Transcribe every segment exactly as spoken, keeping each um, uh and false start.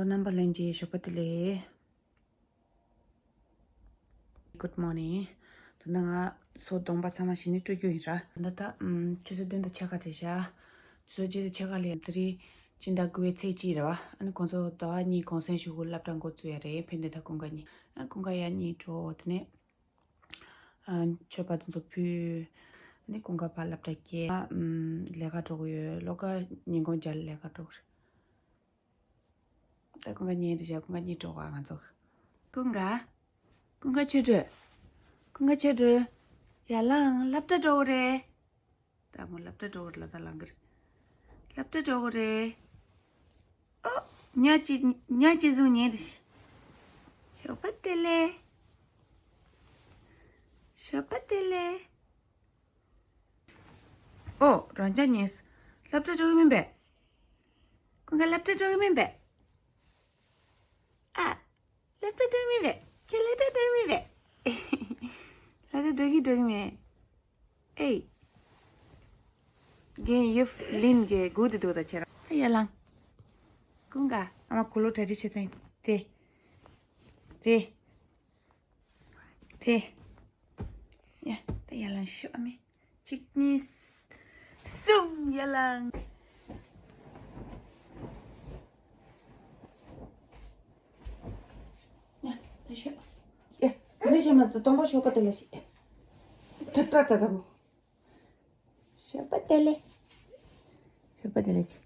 རྣམ་པ་ལྷན་རྒྱས་ཞོགས་པ་བདེ་ལེགས། Good morning. ད་ནང་ང་སོ་སྡོམ་པ་ཚང་མ་ཞིག་ནས་སྤྲོད་རྒྱུ་ཡིན་ར། ད་ལྟ་ཨམ་ཆུ་ཚོད་བདུན་དང་ཕྱེད་ཀ་རེད་ཤག་ཆུ་ཚོད་བརྒྱད་དང་ཕྱེད་ཀ་ལ་ཡང་དེ་རིང་སྤྱི་ཟླ་དགུ་པའི་ཚེས་གཅིག་རེད་བ། ཨ་ནི་ཁོང་ཚོ་ཟླ་བ་གཉིས་གུང་སེང་ཞུ་གུ་སློབ་གྲྭ་འགོ་བཙུགས་ཡ་རེད། ཕན་བདེ་དང་ཀུན་དགའ་གཉིས། ཨ་ཀུན་དགའ་ཡ་གཉིས་འགྲོ། དེ་ནས་ཨ་མཆོད་པ་དེ་ཚོ་ཕུལ། ཨ་ནི་ཀུན་དགའ་ཕར་སློབ་གྲྭ་སྐྱེལ། ཨམ་ལས་ཀ་འགྲོ་གི་ཡོད། ལོ་ཀ་ཉིན་གུང་རྒྱ་ལས་ཀ་འགྲོ་གི་རེད། ད་ཀུན་དགའ་གཉིས་དེ་བྱས་ཀུན་དགའ་གཉིས་འགྲོ་ག་ང་ཚོ། ཀུན་དགའ། ཀུན་དགའ་ཆོས་སྒྲོན། ཀུན་དགའ་ཆོས་སྒྲོན། ཡར་ལངས། སློབ་གྲྭ་འགྲོ་གི་རེད། ད་མོ་སློབ་གྲྭ་འགྲོ་གི་རེད་ལ་ད་ལངས་གི་རེད། སློབ་གྲྭ་འགྲོ་གི་རེད། ཨོ། ཉ་ཅི་ཉ་ཅི་བཟུང་ཉལ་རེད། ཞོགས་པ་བདེ་ལེགས། ཞོགས་པ་བདེ་ལེགས། ཨོ། རང་ཅག་ཉལ། སློབ་གྲྭ་འགྲོ་གི་མིན་པས། ཀུན་དགའ་སློབ་གྲྭ་འགྲོ་གི་མིན་པས། ཨ། སློབ་གྲྭ་འགྲོ་གི་མིན་པས། ཁྱེད་སློབ་གྲྭ་འགྲོ་གི་མིན་པས། སློབ་གྲྭ་འགྲོ་གི་འགྲོ་གི་མེད། ཨེ། རྒན་ཡིབ་ལིན་གྱི་སྒུག་དེ་འདུག་ད་ཁྱེད་རང་། ད་ཡར་ལངས། ཀུན་དགའ། ཨ་མ་གུ་ལོ་གྲ་སྒྲིག་བྱེད་ཚན་དེ། དེ། དེ། ཡ། ད་ཡར་ལངས་ཤོག་ཨ་མས། གཅིག་གཉིས། གསུམ། ཡར་ལངས། ཡ། ད་ཤོག་ཡ། དེ་ནས་ཤོག་མ་དང་པོ་ཞོགས་པ་བདེ་ལེགས་ཤིག་ད་ད་ད་ད་མོ། ཞོགས་པ་བདེ་ལེགས། ཞོགས་པ་བདེ་ལེགས་ཅིག་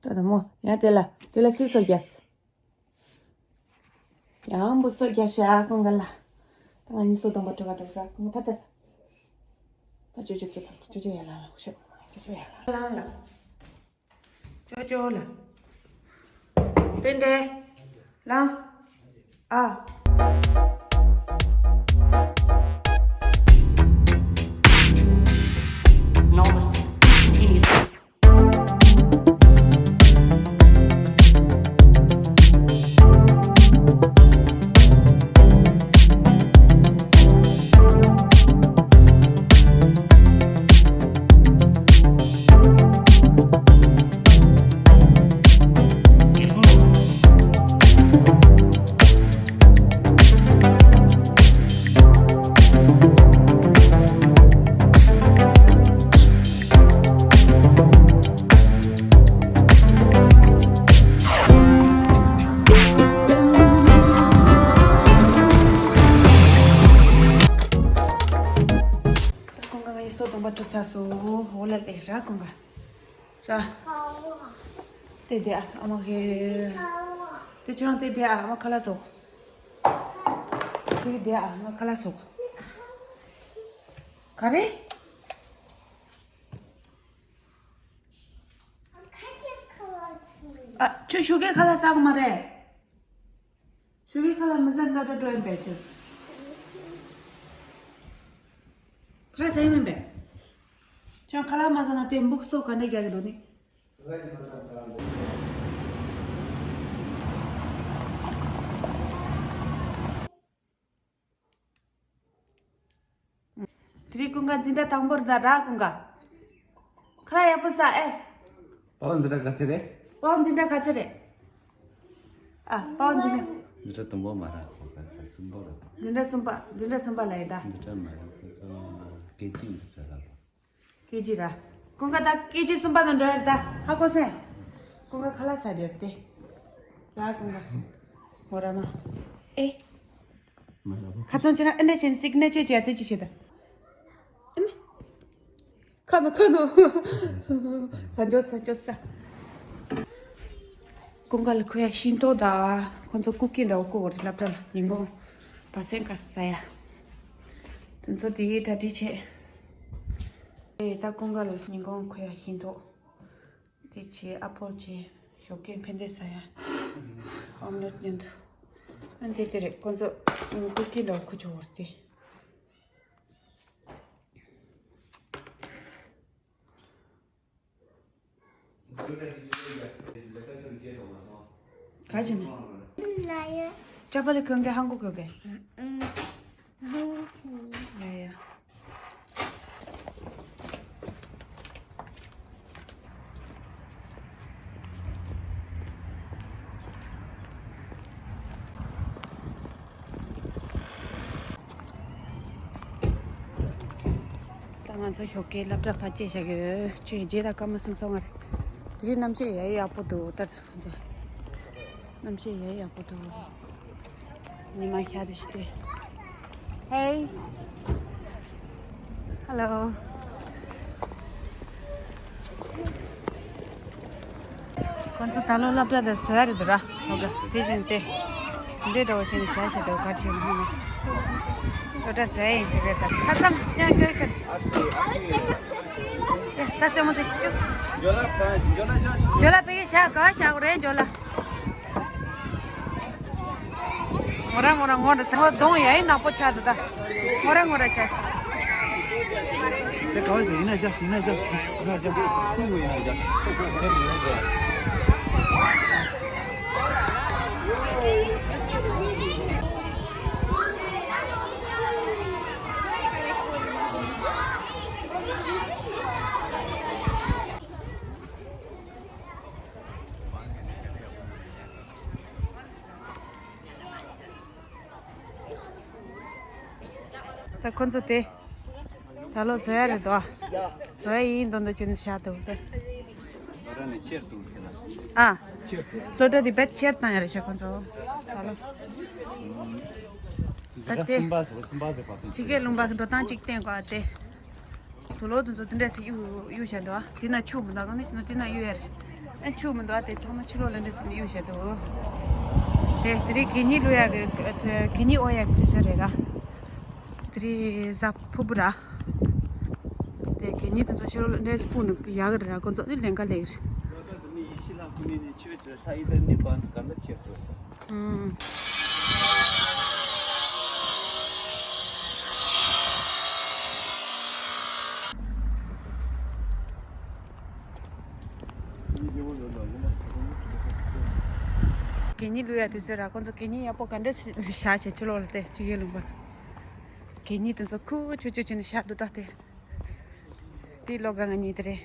ད་ད་མོ། ཡང་དེ་ལ་དེ་ལ་སི་སོ་རྒྱས། ཡང་འབུ་སོ་རྒྱ་ཤ་ཀུན་དགའ་ལ། ད་ང་གཉིས་སོ་སྡོམ་པ་འགྲོ་ག་འགྲོ་ས་ཀུན་དགའ་ཕ་ད། ད་ཅོ་ཅོ་ཁྱེད་ད་ཅོ་ཅོ་ཡར་ལངས་ལ་ཤོག་ཅོ་ཅོ་ཡར་ལངས་ལ། ཅོ་ཅོ་ལ། པེན་ཏེ། ལངས། ཨ། Normal. Instantaneous. ད་ཀུན་དགའ་ངའི་སོ་སྡོམ་པ་འགྲོ་ཚར་སོང་། འོ་ལ་ལེ་ར་ཀུན་དགའ་ར། དེ་དེ་ཨ་མ་ཧེ། དེ་ཁྱོད་རང་དེ་དེ་ཨ་མ་ཁ་ལག་བཟོ། དེ་དེ་ཨ་མ་ཁ་ལག་བཟོ། ག་རེ། ཨ་ཁྱོད་ཞོགས་ཀའི་ཁ་ལག་ཟ་གི་མ་རེད། ཞོགས་ཀའི་ཁ་ལག་མི་ཟ་ན་སློབ་གྲྭ་འགྲོ་ཡིན་པས་ཁྱོད། ཁ་ལག་ཟ་ཡིན་མིན་པས། ཁྱོད་ཁ་ལག་མ་ཟ་ན་དེ་འབུ་གུ་སོ་ག་འདྲ་རྒྱག་གི་འདུག་ནི། དེ་རིང་ཀུན་དགའ་འཛིན་གྲྭ་དང་པོར་ཟ་ར་ཀུན་དགའ། ཁ་ལག་ཡག་པོ་ཟ་ཨེ། པའོ་འཛིན་གྲྭ་ག་ཚོད་རེད། པའོ་འཛིན་གྲྭ་ག་ཚོད་རེད། ཨ་པའོ་འཛིན་གྲྭ། འཛིན་གྲྭ་དང་པོ་མ་ར་ཁོ་ག་གསུམ་པ་རེད། འཛིན་གྲྭ་གསུམ་པ། འཛིན་གྲྭ་གསུམ་པ་ལ་ཡིན་ད། འཛིན་གྲྭ་མ་ར་ཁོ་ཚོ་ཀེ་ཇི་འཛིན་གྲྭ་ལ། ཀེ་ཇི་ར། ཀུན་དགའ་ད་ཀེ་ཇི་གསུམ་པ་ནང་འགྲོ་ཡ་རེད་ད། ཧ་གོ་སོང་། ཀུན་དགའ་ཁ་ལག་ཟ་དེར་ཏེ། ར་ཀུན་དགའ། མོ་ར་མ། ཨེ། མ་ར་བ། ཁ་ཚང་ཅི་ར་ཨེ་འདྲ་བྱས་ནས་སིག་ནེ་ཅར་བྱས་ཏེ་ཅི་བྱེད་ད། ཨེ་ནི། ཁ་ནོ་ཁ་ནོ། ས་འཇོག་ས་འཇོག་ས། ཀུན་དགའ་ལ་ཁོ་ཡ་ཤིང་ཏོག་ད། ཁོ་ཚོ་ཀུ་ཀི་འདྲ་བོ་བསྐོལ་བ་རེད་སློབ་གྲྭ་ལ་ཉིན་གུང་། བ་སེང་ཁ་ཟ་ཡ། དེ་ཚོ་དེ་གྲ་སྒྲིག་བྱས། ཨེ་ད་ཀུན་དགའ་ལ་ཉིན་གུང་ཁོ་ཡ་ཤིང་ཏོག་དེ་བྱས་ཨ་ཕོར་བྱས་ཞོགས་ཀས་ཕན་བདེ་ཟ་ཡ། ཨོམ་ལེཊ་མཉམ་དུ། ཨ་འདི་དེ་རེད་ཁོ་ཚོ་ཀུ་ཀི་འདྲ་བོ་ཁུ་ཆུ་བོར་ཏེ། ག་ཅི་ན། ལ་ཡ། ཅ་པ་ལི་གོན་གེ་ཧང་གོ་གོ་གེ། ལ་ཡ། ང་ཚོ་ཞོགས་ཀའི་སློབ་གྲྭ་ཕར་སྐྱེལ་བཞག་ཡོད། ཆུ་རྗེས་དང་སྐར་མ་གསུམ་སོང་ང་རེད། དེ་རིང་གནམ་གཤིས་ཡ་ཡི་ཡག་པོ་འདུག་ད་ང་ཚོ་གནམ་གཤིས་ཡ་ཡི་ཡག་པོ་འདུག་ཉི་མ་ཤར་རེ་ཞིག་སྟེ། Hey. Hello. ཁོང་ཚོ་ད་ལོ་སློབ་གྲྭ་དེ་བཟོ་ཡ་རེད་འདུག་ར། ཧོ་ག་དེ་བཞིན་ཏེ། དེ་འདྲའི་འདྲ་བོ་བྱས་ནས་བཞག་བཞག་འདུག་ག་བྱས་ནས་ཧ་མ་སི། སློབ་གྲྭ་བཟོ་ཡ་ཡིན་ཟེར་བས་ས་ཁ་ཚང་ཅང་ཀྱོ་ཀྱོ། ད་རྩེད་མོ་དེ་ཅི་ཅུ། ཇོ་ལ་ཕ་ཇོ་ལ་ཇོ་ཇོ་ལ་ཕ་གི་ཞག་ག་ཞག་རེད་ཇོ་ལ། ངོ་ར་ངོ་ར་ངོ་ར་ཚ་ངོ་གདོང་ཡ་ཡི་ནག་པོ་ཆགས་འདུག་ད། ངོ་ར་ངོ་ར་ཆགས། དེ་ག་བ་ཡིན་ན་བཞག་ཡིན་ན་བཞག་ཡིན་ན་བཞག་ཡིན་ན་བཞག་ད་ཁོ་ཚོ་དེ་ད་ལོ་བཟོ་ཡ་རེད་དོ། བཟོ་ཡ་ཡིན་མདོག་མདོག་བྱས་ནས་བཞག་འདུག་སྟེ། ང་རང་ནས་ཕྱིར་གཏོང་ཟེར་ན། ཨ། ཕྱིར་གཏོང་། སློབ་གྲྭ་དེ་བེད་ཕྱིར་བཏང་ཡ་རེད་ཤག་ཁོ་ཚོ་ད་ལོ། ད་དེ། སིམ་པ་ཟེར་སིམ་པ་ཟེར་བ་དེ། ཕྱི་རྒྱལ་ལུང་པ་འགྲོ་སྟངས་གཅིག་བསྟན་དགོས་ཨ་དེ། དུག་ལོག་དེ་ཚོ་དེ་འདྲ་ཞིག་གཡུག་གཡུག་བཞག་འདུག་དེ་ན་ཆུ་མི་འདུག་གང་ནས་ཆུ་ན་དེ་ན་གཡུག་ཡ་རེད། ཨ་ཆུ་མི་འདུག་དེ་ཚང་མ་ཕྱི་ལོགས་ལ་འདྲ་ཞིག་གཡུག་བཞག་འདུག་དེ་དེ་རིང་གད་སྙིགས་བླུག་ཡ་གི་གད་སྙིགས་གཡུག་ཡ་གི་དུས་ཚོད་རེད་ར། དེ་རིང་གཟའ་ཕུར་བུ་ར། དེ་གད་སྙིགས་དེ་ཚོ་ཕྱི་ལོགས་ལ་འདྲ་ཞིག་སྤུངས་ནས་ཡག་གི་རེད་ར། ཁོ་ཚོ་ནི་ལས་ཀ་ལས་ཀྱི་རེད། གད་སྙིགས་བླུག་ཡ་དུས་ཚོད་ར། ཁོང་ཚོ་གད་སྙིགས་ཡག་པོ་ག་འདྲ་བཞག་བྱས་ཕྱི་ལོགས་ལ་བལྟས། ཕྱི་རྒྱལ་ལུང་པ། གད་སྙིགས་དེ་ཚོ་ཁུ་ཆུ་ཆུ་བྱས་ནས་བཞག་འདུག་ད་དེ། དེ་ལོ་ག་ང་གཉིས་དེ་རེད།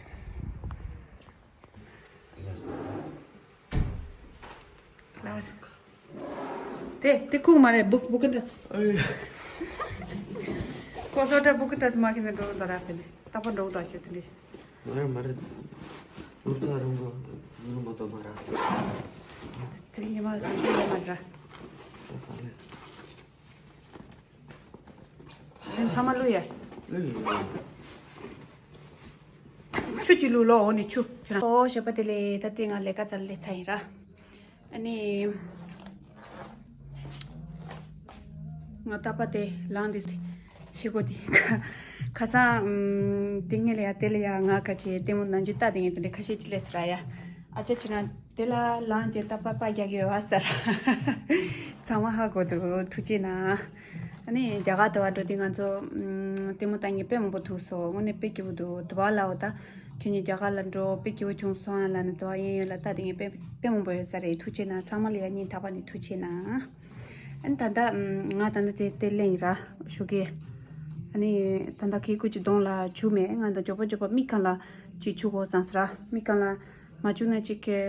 དེ་དེ་ཁུག་མ་རེད། སྦུག་སྦུག་གི་འདྲ། ཨེ། ཁོ་སློབ་གྲྭ་སྦུག་གི་འདྲ་མ་གི་ནས་འགྲོ་འདོད་ར། དེ་ནས་རྟག་པར་འགྲོ་འདོད་ཆེ་དེ་འདྲ་ཞིག་མ་རེད་མ་རེད། སློབ་གྲྭ་རང་གི་ཡོང་མ་ཐུབ་མ་ར། དེ་རིང་ཉི་མ་གང་ཡོད་མ་ར། ཚང་མ་བླུགས་ཡ། ཆུ་གཅིག་བླུགས་ལོ། འོ་ནི་ཆུ་ཁྱེད་རང་། ཨོ་ཞོགས་པ་བདེ་ལེགས། ད་ལྟའི་ང་ལས་ཀ་ཚར་ལས་ཚར་ཡིན་ར། ཨ་ནི། ང་རྟག་པར་དེ་ལངས་དེ་ཤི་གོ་དེ། ཁ་སང་དེ་ངས་ལ་ཡ་དེ་ལ་ཡ་ང་ཁ་ཆེ་ལྟད་མོ་ནང་རྒྱུ་ལྟ་དེ་ངས་དེ་འདྲ་ཁ་ཤས་ཅི་ལས་སི་ར་ཡ། ཨ་ཅག་ཁྱེད་རང་དེ་ལ་ལངས་རྗེས་ད་པ་པ་རྒྱག་ཡོད་བ་ཟེར། ཚང་མ་ཧ་གོ་འདུག་ཐུགས་རྗེ་གནང་། ཨ་ནི་རྒྱ་གར་དུ་བ་འགྲོ་དུས་ང་ཚོ་ལྟད་མོ་ལྟ་མཁན་དཔེ་མང་པོ་ཐུག་སོང་། དངོས་གནས་དཔེ་སྐྱིད་པོ་འདུག་དུ་བ་ལ་འོ་ད་ཁྱོད་གཉིས་རྒྱ་གར་ལ་འགྲོ་དཔེ་སྐྱིད་པོ་བྱུང་སོང་ཨ་ལ་ནི་དུ་བ་གཡས་གཡོན་ལ་ལྟ་དེ་ངས་དཔེ་དཔེ་མང་པོ་ཡོད་ས་རེད། ཐུགས་རྗེ་གནང་། ཚང་མ་ལ་ཡ་སྙིང་ཐག་པ་ནས་ཐུགས་རྗེ་གནང་། ཨ་ནི་ད་ལྟ་ང་ད་ལྟ་དེ་དེ་ལེན་ཡིན་ར་ཞུ་གི། ཨ་ནི་ད་ལྟ་གི་ཀུ་ཅི་གདོང་ལ་བྱུག་མེད། ང་ད་མགྱོགས་པོ་མགྱོགས་པོ་མིག་སྒང་ལ་ཅིག་བྱུག་དགོས་བསམ་སི་ར། མིག་སྒང་ལ་མ་བྱུག་ན་ཅིག་གི་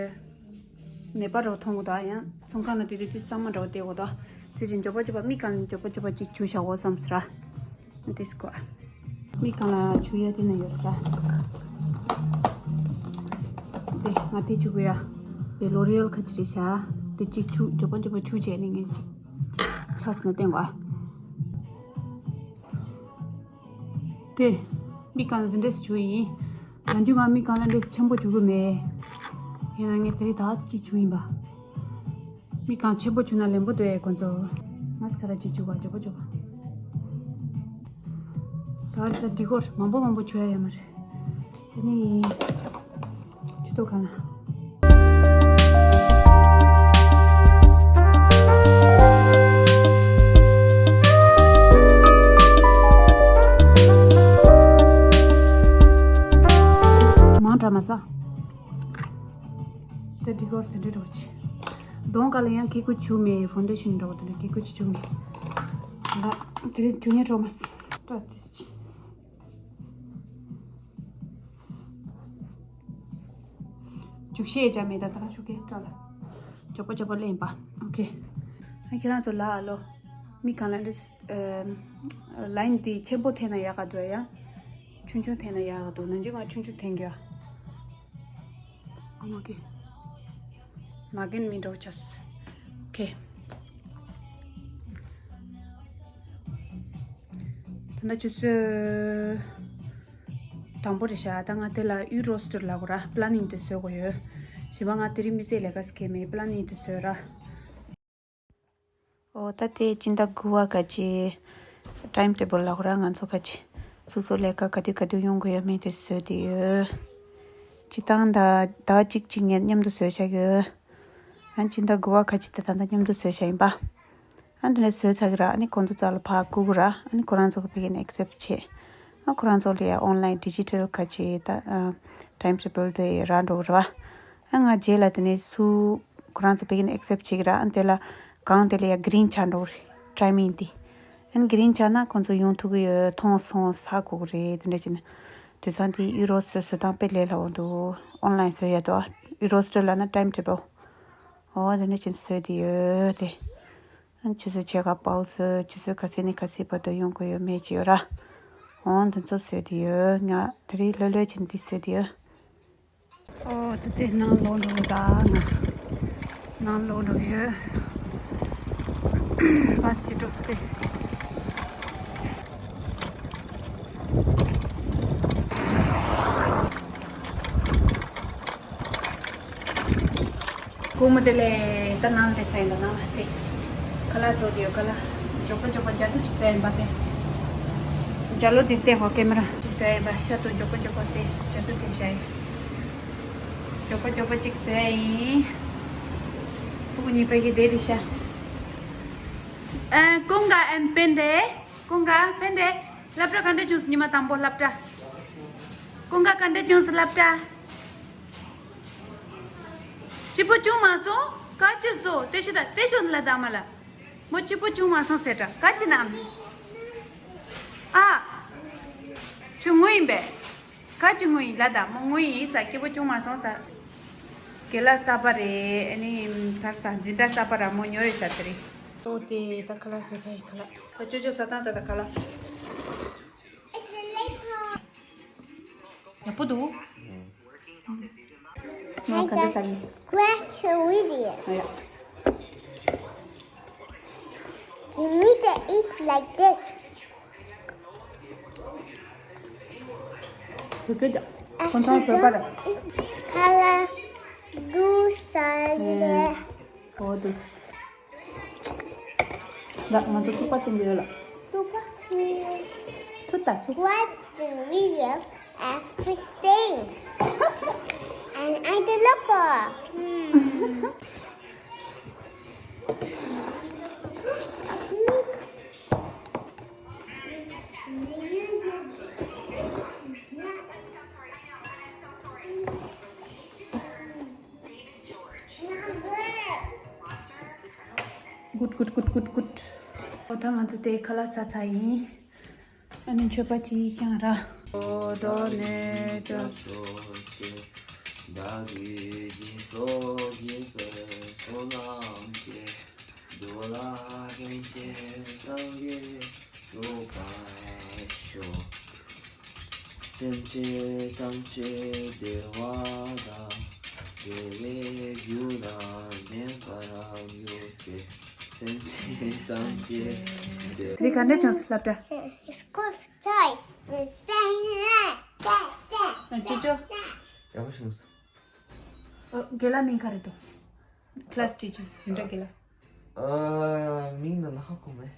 ནད་པ་རོ་མཐོང་གི་འདུག་ཡང་ཚོང་ཁང་ལ་དེ་དུས་དུས་གཙང་མ་འདྲ་བོ་བལྟས་གོ་འདུག་དེ་བཞིན་མགྱོགས་པོ་མགྱོགས་པོ་མིག་སྒང་ལ་མགྱོགས་པོ་མགྱོགས་པོ་ཅིག་བྱུག་བཞག་དགོས་བསམ་སི་ར། དེ་སི་ཀོ། མིག་སྒང་ལ་བྱུག་ཡ་དེ་ན་ཡོད་ར། དེ་ང་དེ་བྱུག་གི་ཡ། དེ་ལོ་རི་ཨལ་ཁ་ཅིག་རེད་ཤག་དེ་ཅིག་བྱུག་མགྱོགས་པོ་མགྱོགས་པོ་བྱུག་བྱས་ནས་ངས་ཅིག་ཚ་སོང་ན་བསྟན་གོ། དེ། མིག་སྒང་ལ་འདི་འདྲས་བྱུག་ཡིན། ནམ་རྒྱུན་ང་མིག་སྒང་ལ་འདྲས་ཆེན་པོ་བྱུག་གི་མེད། ཡིན་ན་ངས་དེ་རིང་ད་ཅིག་བྱུག་ཡིན་པ། མིག་སྒང་ཆེན་པོ་བྱུག་ན་ལེན་པོ་འདུག་ཨེ་ཁོ་ཚོ། ང་སི་ཁ་ར་ཅིག་བྱུག་པ་མགྱོགས་པོ་མགྱོགས་པོ། ད་རེས་ད་འགྲིག་གོ། མང་པོ་མང་པོ་བྱུག་ཡ་ཡོད་མ་རེད། དེ་ནི། ཅི་ཏོ་ག་ན། མང་དྲགས་མ་ཟ། དེ་འགྲིག་གོ་དེ་འདྲ་འགྲོ་ཆེ། གདོང་ག་ལ་ཡང་གི་ཀུ་བྱུག་མེད། ཕོན་ཌེ་ཤན་འགྲོ་དེ་འདྲ་གི་ཀུ་ཅིག་བྱུག་མེད། ང་དེ་རིང་བྱུག་ཉེ་འགྲོ་མ་སོང་། སྐྲ་དེ་ཅི། བྱུག་ཤེས་བྱ་མེད་ད་ད་རང་ཤུགས་ཀྱིས་སྐྲ་ལ། མགྱོགས་པོ་མགྱོགས་པོ་ལེན་པ། ཨོ་ཁེ། ཨ་ཁྱེད་རང་ཚོ་ལ་ཨ་ལོ། མིག་སྒང་ལ་འདྲི། ལ་ཡིན་དེ་ཆེན་པོ་འཐེན་ན་ཡག་ག་འདུག་ཡ། ཆུང་ཆུང་འཐེན་ན་ཡག་ག་འདུག་ནང་ཆུང་ང་ཆུང་ཆུང་འཐེན་རྒྱུ། ཨ་མ་ཀེ། མ་རྒན་མི་འགྲོ་ཆས། ཁེ། ད་ནི་ཆུ་ཚོད་དང་པོ་རེད་ཤག་ད་ང་དེ་ལ་ཡུ་རོ་སི་ཊར་ལབ་དགོས་ར། པི་ལ་ནིང་དེ་བཟོ་དགོས་ཡོད། གཞན་པ་ང་དེ་རིང་མི་ཚེ་ལས་ཀ་ཟེར་མཁན་མེད། པི་ལ་ནིང་དེ་བཟོས་ར། ཨོ་ད་དེ་སྤྱི་ཟླ་དགུ་བ་ག་ཅི་ཊའིམ་ཊེ་བལ་ལབ་དགོས་ར། ང་ཚོ་ག་ཅི་སོ་སོ་ལས་ཀ་ག་དུས་ག་དུས་ཡོང་དགོས་ཡོད་མེད་དེ་བཟོས་བསྡད་ཡོད། སྤྱིར་བཏང་ད་ཟླ་གཅིག་གཅིག་ངས་མཉམ་དུ་བཟོས་བཞག་ཡོད། ཡང་སྤྱི་ཟླ་དགུ་བ་ག་ཅི་དེ་ད་ལྟ་མཉམ་དུ་བཟོས་བཞག་ཡིན་པ། ཨ་འདི་ནས་བཟོས་ཚར་གི་ར། ཨ་ནི་ཁོང་ཚོ་རྩ་ལ་ཕར་བསྐུར་གི་ར། ཨ་ནི་ཁོ་རང་ཚོ་གི་ཕ་གི་ནས་ཨེག་སེབ་བྱེད། ཨ་ཁོ་རང་ཚོ་ལ་ཡ་ཨོན་ལའིན་ཌི་ཇི་ཊལ་ག་ཅི་ད་ཨ་ཊའིམ་ཊེ་བལ་དེ་རག་འགྲོ་གི་ར་བ། ཨ་ང་རྗེས་ལ་དེ་ནས་སུ་ཁོ་རང་ཚོ་ཕ་གི་ནས་ཨེག་སེབ་བྱེད་གི་ར། ཨ་དེ་ལ་གང་དེ་ལ་ཡ་གི་རིན་ཆགས་འགྲོ་གི་རེད། ཊའི་མིང་དེ། ཨ་ནི་གི་རིན་ཆགས་ན་ཁོང་ཚོ་ཡོང་ཐུབ་གི་ཡོད། མཐོང་སོང་ཧ་གོ་གི་རེད། དེ་འདྲ་བྱས་ན་དེང་སང་དེ་ཡུ་རོ་སི་ཊར་བཟོ་སྟངས་དཔེ་ལས་སླ་བོ་འདུག་ཨོན་ལའིན་བཟོ་ཡ་དོ། ཡུ་རོ་སི་ཊར་ལབ་ན་ཊའིམ་ཊེ་བལ། ཨོ་དེ་འདྲ་བྱས་ནས་བཟོས་བསྡད་ཡོད་དེ། ཨ་ཆུ་ཚོད་ཕྱེད་ཀ་པའོ་ཚོ་ཆུ་ཚོད་ག་ཚོད་ནས་ག་ཚོད་བར་དུ་ཡོང་དགོས་ཡོད་མེད་ཅིག་ཡོད་ར། ཨོ་འདི་ཚོ་བཟོས་བསྡད་ཡོད། ང་དེ་རིང་ལྷོད་ལྷོད་བྱས་ནས་འདི་བཟོས་བསྡད་ཡོད། ཨོ་དེ་དེ་ནང་ལོག་འགྲོ་གི་ད་ང་། ནང་ལོག་འགྲོ་གི་ཡོད། བ་སི་ཅི་འགྲོ་སྟེ། སྒོ་མོ་དེ་ལས་ད་ནང་ལ་ཚ་ཡིན་ད་ནང་ལ་དེ། ཁ་ལག་བཟོ་དེ་ཡོད། ཁ་ལག་མགྱོགས་པོ་མགྱོགས་པོ་རྒྱ་མཚོ་ཅིག་བཟོས་ཡིན་པ་དེ། རྒྱ་ལོ་དེ་བལྟས་ཧོ་ཀེ་མེ་ར་ཅིག་བཟོས་ཡིན་པ་ཤ་དུ་མགྱོགས་པོ་མགྱོགས་པོ་དེ་རྒྱ་མཚོ་དེ་བྱས་ཡིན། མགྱོགས་པོ་མགྱོགས་པོ་ཅིག་བཟོས་ཡིན། ཕྲུ་གུ་གཉིས་པ་གི་དེ་རེད་ཤག་ཨ་ཀུན་དགའ་ཨན་པན་དེ། ཀུན་དགའ་པན་དེ། སློབ་གྲྭ་ག་འདྲ་བྱུང་སོང་། ཉི་མ་དང་པོ་སློབ་གྲྭ། ཀུན་དགའ་ག་འདྲ་བྱུང་སོང་སློབ་གྲྭ། སྐྱིད་པོ་བྱུང་མ་སོང་། ག་ཅི་བཟོ་དེ་ཤི་ད་དེ་ཤོད་ལ་ད་མ་ལ། མོ་སྐྱིད་པོ་བྱུང་མ་སོང་ཟེར་དྲ་ག་ཅི་ནམ། ཨ། ཆུ་ངུ་ཡིན་པས། ག་ཅི་ངུ་ཡིན་ལ་ད་མོ་ངུ་ཡིན་ས། སྐྱིད་པོ་བྱུང་མ་སོང་ས། དགེ་ལགས་གསར་པ་རེད། ཨ་ནི་ད་ས་འཛིན་གྲྭ་གསར་པ་ར་མོ་ཉོ་ཡོད་ས་དེ་རེད། ཨོ་དེ་ད་ཁ་ལག་ཟ་ས་ཡིན། ཁ་ལག་ད་ཅོ་ཅོ་ཟ་སྟངས་ད་ད་ཁ་ལག་ཡག་པོ་འདུག་ང་ག་འདྲ་ཟ་ཡིན། Congratulations. You need to eat like this. བོད་སྐད་ཀྱང་ཁོང་ཚང་བོད་པ་རེད། Color do salad. ཨོ་དུ། ལགས་ང་ཚོ་ཐུག་པ་བཏུང་གི་ཡོད་ལགས། ཐུག་པ་བཏུང་། ཚུར་ལྟ་ཚུར། Watch the video everything. And I the local. Hmm. Good, good, good, good, good. ཨོ་ད་ང་ཚོ་དེ་ཁ་ལག་ཟ་ཚར་ཡིན། ཨ་ནི་མཆོད་པ་ཅིག་བཤམས་ར། ཨོ་དོ་ནེ་ཏོ། བདག་གིས་སྦྱིན་སོགས་བགྱིས་པའི་ཚོགས་རྣམས་ཀྱིས། འགྲོ་ལ་ཕན་ཕྱིར་བསམ་གྱིས་འགྲུབ་པར་ཤོག་སེམས་ཅན་ཐམས་ཅད་བདེ་བ་དང་། བདེ་བའི་རྒྱུ་དང་ལྡན་པར་གྱུར་ཏེ། སེམས་ཅན་ཐམས་ཅད་བདེ། དེ་རིང་ག་འདྲ་བྱུང་སོང་སློབ་གྲྭ། School choice. ཨ་ཅོ་ཅོ། ཡག་པོ་བྱུང་སོང་། ཨ་རྒན་ལགས་མིང་ག་རེ་འདུག Class teacher འཛིན་གྲྭ་རྒན་ལགས། ཨ། མིང་འདི་ན་ཧ་གོ་མེད།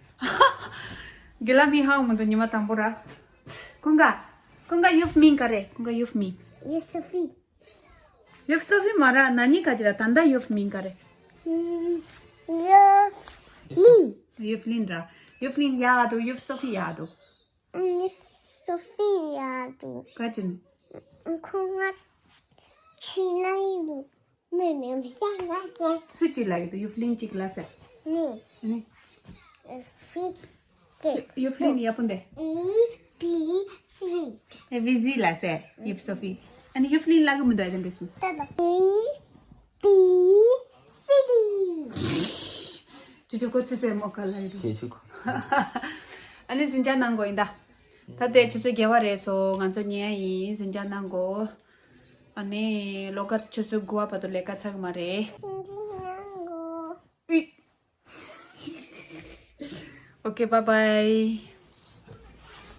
རྒན་ལགས་མིང་ཧ་གོ་མི་འདུག་ཉི་མ་དང་པོ་ར། ཀུན་དགའ། ཀུན་དགའ་ཡུལ་མིང་ག་རེ། ཀུན་དགའ་ཡུལ་མིང་། ཡུལ་སོ་ཕི། ཡུལ་སོ་ཕི་མ་ར། ན་ནིང་ག་ཅི་ར། ད་ལྟ་ཡུལ་མིང་ག་རེ། ཡུལ་ལིན། ཡུལ་ལིན་ར། ཡུལ་ལིན་ཡག་འདུག་ཡུལ་སོ་ཕི་ཡག་འདུག་ཡུལ་སོ་ཕི་ཡག་འདུག་ག་ཅི་ནི། ཁོ་ང་ཆི་ན་ཡི་མི་མི་བྱ་ང་ང་། སུ་གཅིག་ལ་ཡོད་དུ་ཡུལ་ལིན་གཅིག་ལ་ཟེར། ནི། ནི། ཕི་ཏི། ཡུལ་ལིན་ཡག་པོ་འདི། ཨི་བི་སི། ཨེ་བི་སི་ལ་ཟེར་ཡུལ་སོ་ཕི། ཨ་ནི་ཡུལ་ལིན་ལ་གི་མི་འདུག་ཨེ་འདི་སུ། ཏ་ཏ། ཨི་བི་སི་ཏི། ཅི་ཅི་ཀོ་ཅི་ཟེར་མོ་ག་ལ་ཡོད་དུ། ཅི་ཅི་ཀོ། ཨ་ནི་ཟིན་ཆ་ནང་གོ་ཡིན་ད། ད་ལྟ་ཆུ་ཚོད་བརྒྱད་པ་རེད་སོ། ང་ཚོ་ཉལ་ཡིན། ཟིན་ཆ་གནང་གོ། ཨ་ནི་ལོ་ཀ་ཆུ་ཚོད་དགུ་པ་བར་དུ་ལས་ཀ་ཚར་གི་མ་རེད། ཨི། Okay, bye bye.